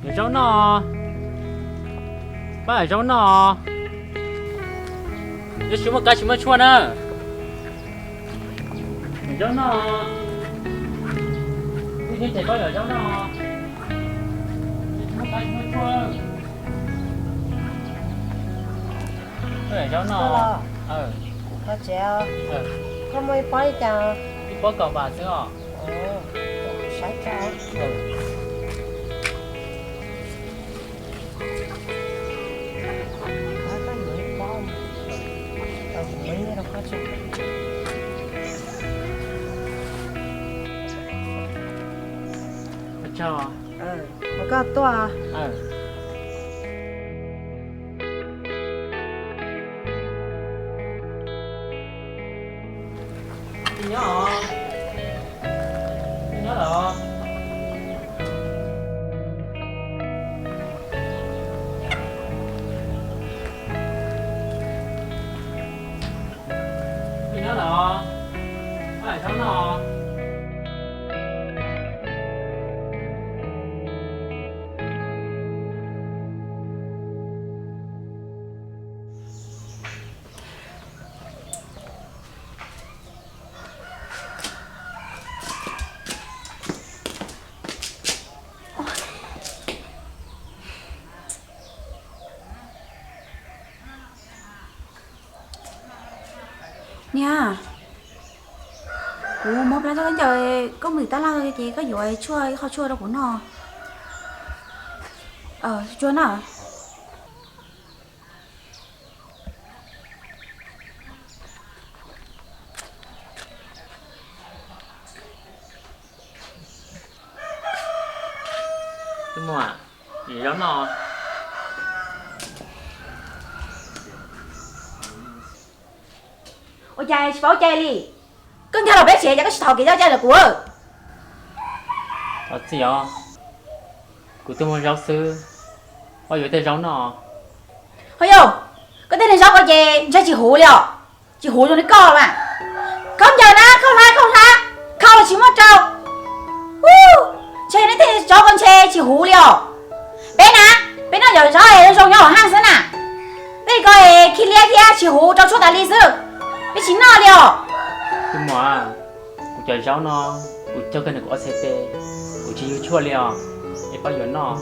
Yawm zaub noj, pab yawm zaub noj. Yuav tsis muaj kab tsis muaj tshuaj na. Yawm zaub noj, kuv thiaj cem pab yawm zaub noj. Yuav tsis muaj kab tsis muaj tshuaj. Pab yawm zaub noj. Koj tsev, koj muaj ib pob li cas? Ib pob kaum vam xwb os. Saib tso. Ua tsaug. Koj tuaj. Nyob, nyob lawm. Nyob lawm os. Pab yawm zaub noj. Niam, kuv muab plab rau koj ncaws, koj mus tim tab laj ces koj yuav tshuaj, ib qho tshuaj rau kuv noj. Tsuag na. Zaub no. Ua cas tsis paub cai li? Koj nkag los peb tsev ces koj tsis thov kev cai ntawm kuv. Thov txim os, kuv twb muag zaub xwb, koj yuav tej zaub no. Ho yog, koj tej niag zaub ko ces ntshe tsis huv li os. Tsis huv zoo li koj mas. Khaub ncaws na, khaub hlab, khaub hlab, khaub los tsis muaj rau. Ub, ntshe nej tej zaub ko ntshe tsis huv li os. Peb na, peb noj cov zaub es zoo nyob hauv hav xwb na. Tej ko es khi liab thiab tsis huv, rau tshuaj tas li xwb. Peb tsis noj li os. Tus muam, kuv cov zaub no, kuv cog kawg ntawm kuv ob txhais tes, kuv tsis yug tshuaj li os, es koj yuav noj.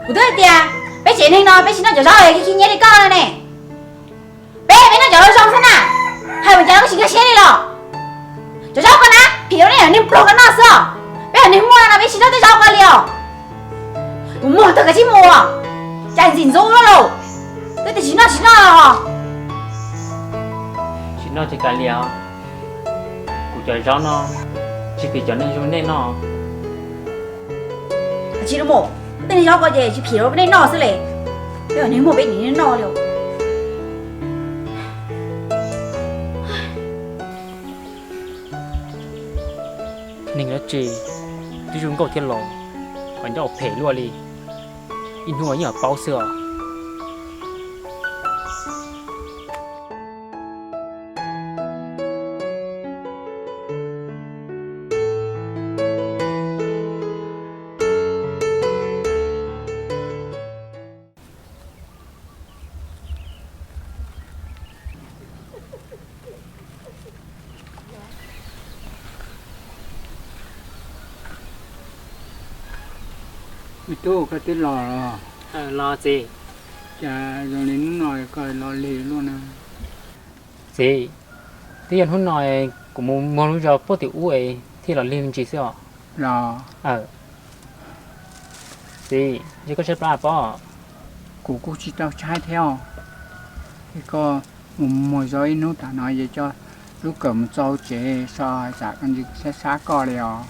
Kuv twb hais tias peb tsev neeg no peb tsis noj cov zaub es khi nyiab li koj ne. Peb, peb noj cov zaub zoo xwb na. Hais ua cas koj tsis nkag siab li los? Cov zaub ko na, phim rau nej cov neeg pluag ko noj xwb os. Peb cov neeg muaj no peb tsis noj tej zaub ko li os. Tus muag tawg kav tsij mus, cas ntxim ntxub luaj lauj. Twb tias tsis noj tsis noj os. Tsis noj tsis kav liam os. Kuv cov zaub no tsis phim cov neeg zoo nej noj. Tsis rau mus, tej neeg zaub ko ces tsis phim rau nej noj xwb le. Peb cov neeg muaj peb nim noj li. Neeg dab tsi twb zoo nkauj thiab los, ho nyob ua phem luaj li. Ib hnub yeej yuav paub xwb os. Me tub, koj twb los los? Los txiv. Cas zoo li hnub no koj los lig luaj na? Txiv, twb yog hnub no kuv mus muag lub zos puag tim ub es thiaj los lig me ntsis xwb os. Los? Txiv, yog koj tshaib plab pob? Kuv kuj tsis tau tshaib thiab os. Es koj mus muag zog ib hnub, tam no ces coj lub kawm mus txog tsev so, tsam koj ntsis sab sab koj li os.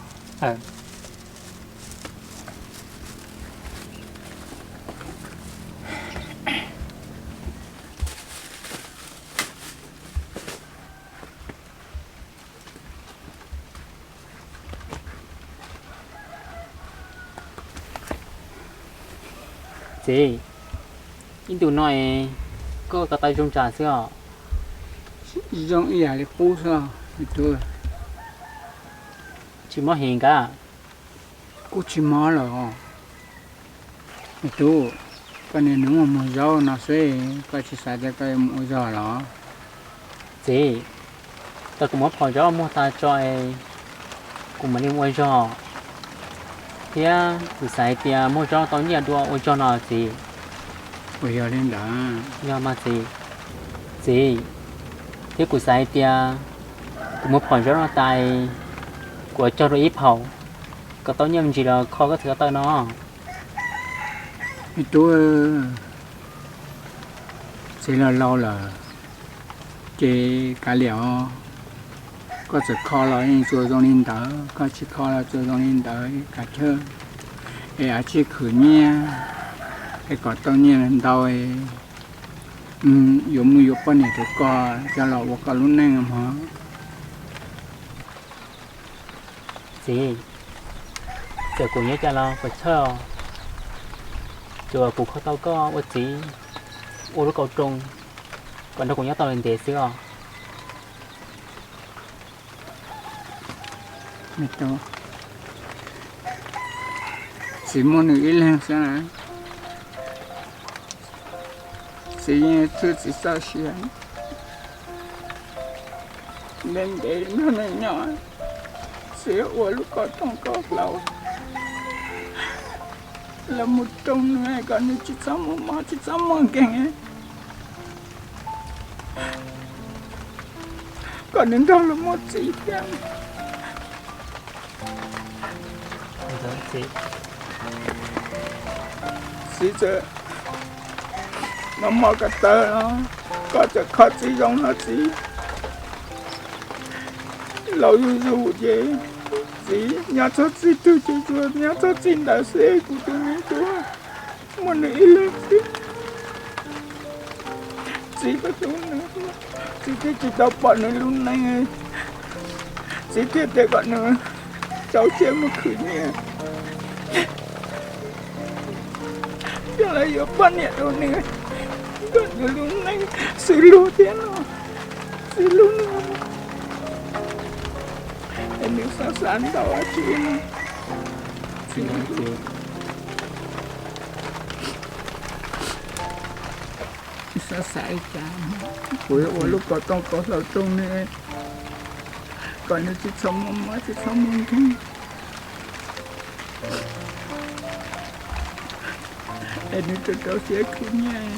Txiv, ib ntus no es koj ko taw zoo tsawv xwb os. Zoo ib yam li qub xwb. Tsis mob heev kab? Kuj tsis mob lawm. Me tub, koj niaj hnub mus muag zaub no xwb, koj tsis xav tias koj yuav mus ua zog los? Txiv, tau kuv muab phom zaub muag tas tso es kuv mam li ua zog, thiab kuv xav hais tias muag zaub tau nyiaj dua ua zog no txiv. Ua yog li ntawd. Yog mas txiv. Txiv, thiab kuv xav hais tias kuv muag phom zaub no tas, kuv yuav cog dua ib phaum kom tau nyiaj me ntsis los kho koj txiv ko taw no. Me tub, txiv laus laus lawm, ces kav liam os. Koj txawm kho los yeej tsuas zoo li ntawd, koj tsis kho los tsuas zoo li ntawd, kav chawj es ua tsij khwv nyiaj es kom tau nyiaj ntau, yuav mus yuav poj niam rau koj coj los ua koj lub neej mog. Txiv, txawm kuv nyob cas los puas txhawj os, tsuas kuv kho tau koj ua txiv, ua lub kauj rooj kom nrog kuv nyob tau ntev xwb os. Txiv muaj nws ib leeg xwb na, txiv yeej txhwj txiv txoj sia ntev ntev nrog nws nyob, txiv ua lub kauj rooj kauj hlau los mus roos nws kom nws tsis txhob muaj mob tsis txhob muaj nkeeg, kom nws nrog luag muaj txiv thiab. Txiv txawm mos mos ko taw no, koj txawm kho txiv zoo no txiv. Laus zuj zus ces txiv nyob txog txij twg ces tsuas nyob txog txij ntawd xwb, kuv tus me tub muaj nws ib leeg xwb. Txiv ko hlub nws, txiv thiaj tsis tau pom nws lub neej, txiv thiaj tias kom nws rau siab mus khwv nyiaj, yog lawv yuav poj niam rau nws, kom nws lub neej xws luag thiab no, xws luag no. Es nws xav xav ntau dab tsi no. Xav xav ib tsam kuv yuav ua lub kauj rooj kauj hlau roos nws kom nws tsis txhob muaj mob tsis txhob muaj nkeeg, es nws rau rau siab khwv nyiaj,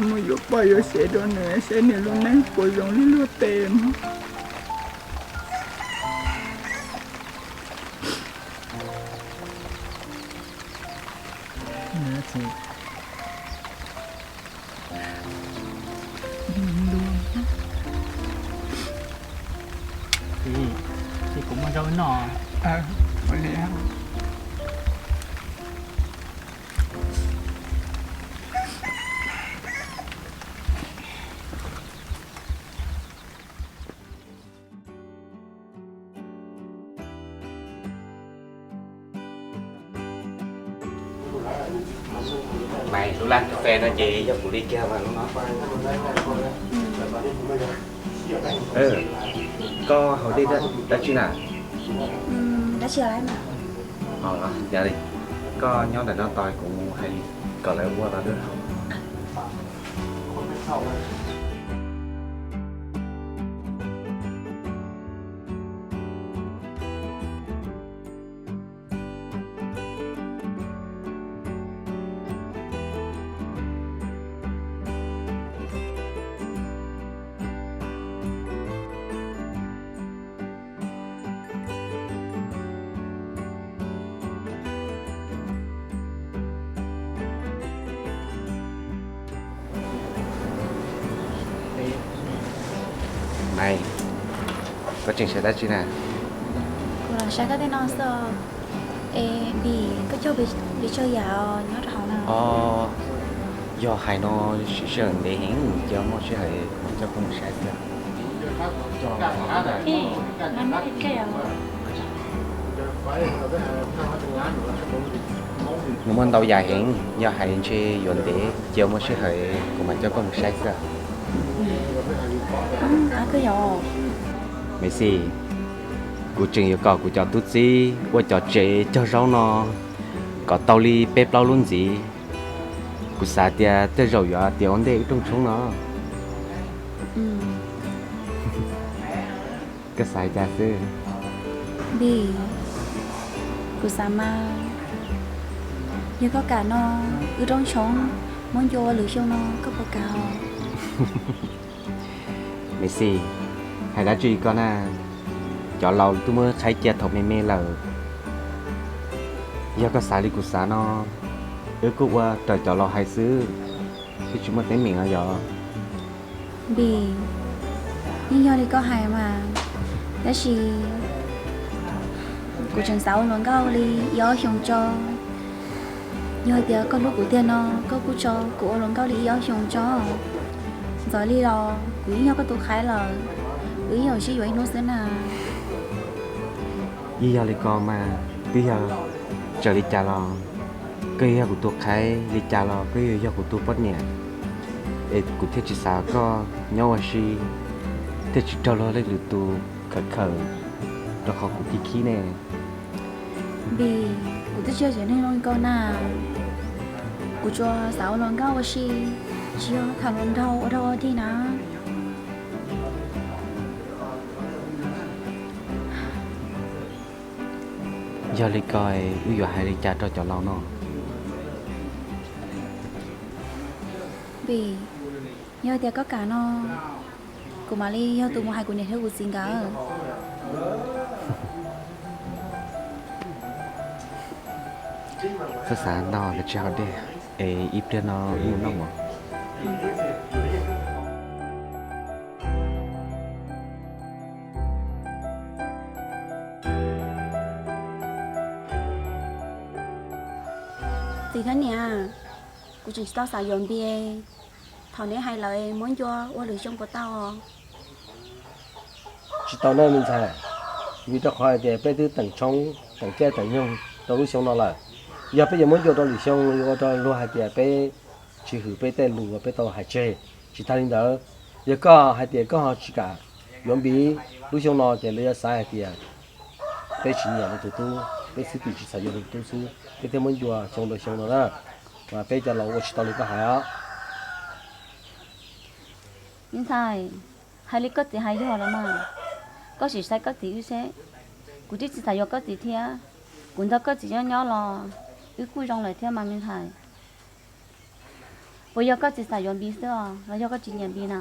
mus yuav poj yuav sev rau nws saib nws lub neej puas zoo li luag tej mog. Txiv, ces kuv muaj zaub noj. Mas lub lab kas fes no ces yog kuv li kiag mas lub no. Koj haus dej dab tsi na? Yog li, koj nyob ntawm no tos kuv hais kom lawv ua los lawv haus. Mas, koj tseem saib dab tsi na? Kuv los saib koj tej no xwb. Es Npis, koj cog pes tsawg yam nyob rau hauv no? Yog hais no siv sij hawm ntev heev, cia muaj sij hawm kuv mam coj koj mus saib xwb. Nws muaj ntau yam heev, yog hais ntshe yuav ntev, cia muaj sij hawm kuv mam coj koj mus saib xwb. Maiv Xis, Kuv tseem yuav kom kuv cov tub txib ua cov tsev cog zaub no kom tau li peb plaub lub ntxiv. Kuv xav tias tej zaum yuav tiav ua ntej wb rooj tshoob no. Koj xav li cas xwb? Npis, kuv xav mas yog koj kam no, wb rooj tshoob muab ncua ua lwm xyoo no, koj puas kam os? Maiv Xis, hais dab tsi koj na, cov laus twb muab qhaib cia thaum me me lawm. Yog koj xav li kuv xav no, wb kuj ua raws cov laus hais xwb, twb tsis muaj teeb meem os yog? Npis, yeej yog li koj hais mas, tab sis kuv tseem xav ua hluas nkauj li ib ob xyoos tso. Yog hais tias koj hlub kuv tiag no, koj kuj tso kuv ua hluas nkauj li ib ob xyoos tso. Ntxov li los kuv yeej yog koj tus qhaib lawm, wb yeej yuav sib yuav ib hnub xwb na. Yeej yog li ko mas, twb yog raws li cas los koj yog kuv tus qhaib, li cas los koj yog kuv tus poj niam, es kuv thiaj tsis xav koj nyob ua si, thiaj tsis raug luag leej lwm tus khawm khawm, rau qhov kuv khib khib ne. Npis, kuv twb tsis yog tsev neeg zoo li koj na, kuv tsuas xav ua hluas nkauj ua si, tsis yog tham hluas nraug ua dog ua dig na. Yog li ko, wb yuav hais li cas rau cov laus no? Npis, yog tias koj kam no, kuv mam li yog tus mus hais kuv niam thiab kuv txiv nkawd. Xav xav ntau los tsis hau dej, es ib pliag no wb mus noj mov. Txiv thiab niam, kuv tseem tsis tau xav yuav Npis. Thaum neb hais lawm muab ncua ua lwm xyoo puas tau os? Tsis tau na me ntxhais, vim rau qhov hais tias peb twb teem tshoob teem caij teem nyoog rau lub xyoo no lawm. Yog peb yuav muab ncua rau lwm xyoo yuav ua rau luag hais tias peb tsis hwm peb tej lus uas peb tau hais tseg. Tsis tas li ntawd, yog koj hais tias koj ho tsis kam yuav Npis lub xyoo no ces lawv yuav xav hais tias peb tsis nyiam lwm tus tub, peb xwb tim tsis xav yuav lwm tus tub xwb, peb thiaj muab ncua xyoo rau xyoo no na. Mas peb cov laus ua tsis tau li koj hais os. Me ntxhais, hais li koj txiv hais yog los mas, koj sim saib koj txiv wb seb. Kuv twb tsis xav yuav koj txiv thiab, kuv nrog koj txiv nyob nyob los wb kuj zoo lawm thiab mas me ntxhais. Puas yog koj tsis xav yuav Npis xwb os los yog koj tsis nyiam Npis na?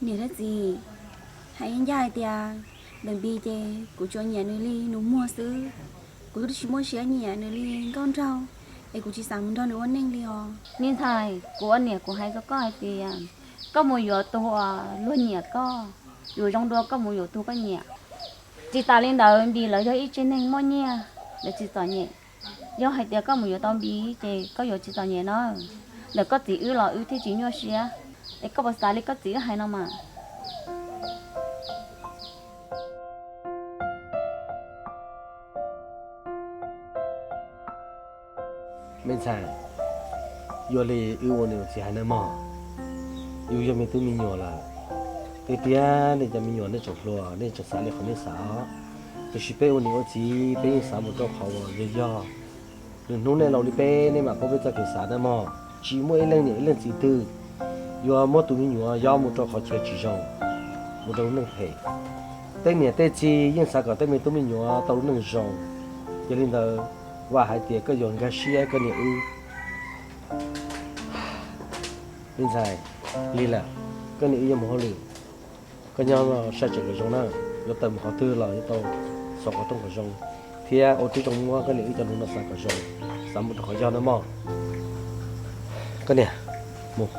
Niam thiab txiv, hais ncaj hais tias ntawm Npis ces kuv tsuas nyiam nws li nus muag xwb. Kuv twb tsis muaj siab nyiam nws li nkauj nraug, es kuv tsis xav mus nrog nws ua neej li os. Me ntxhais, kuv ua niam kuv hais rau koj hais tias koj mus yuav tus uas luag nyiam koj, yuav zoo dua koj mus yuav tus koj nyiam. Tsis tas li ntawd Npis lawv yog ib tsev neeg muaj nyiaj, lawv tsis txom nyem. Yog hais tias koj mus yuav tau Npis ces koj yuav tsis txom nyem na. Ntawm koj txiv wb los wb thiaj tsis nyuaj siab. Es koj puas xav li koj txiv wb hais no mas? Me ntxhais, yog li wb ua niam ua txiv hais nawb mog, yus yog me tub me nyuam lawm, tiag tiag nej cov me nyuam nej tseem hluas nej tseem xav li qhov nej xav os. Tiam sis peb ua niam ua txiv peb yeej xav mus rau qhov uas yog yog. Lwm hnub nej laus li peb nej mam paub peb txoj kev xav nawb mog. Tsis muaj ib leej niam ib leej txiv twg yuav muab tus me nyuam yob mus rau qhov chaw tsis zoo, mus rau lub neej phem. Tej niam tej txiv yeej xav kom tej me tub me nyuam tau lub neej zoo. Yog li ntawd, vam hais tias koj yuav nkag siab koj niam wb. Me ntxhais, lig lawm, koj niam wb yuav mus hauj lwm. Koj nyob saj tseem kom zoo na, yuav tawm mus qhov twg los yuav tau xov qhov rooj kom zoo, thiab ua tib zoo muab koj niam wb cov lus no xav kom zoo, xav mus rau qhov yog na mog. Koj niam, mus.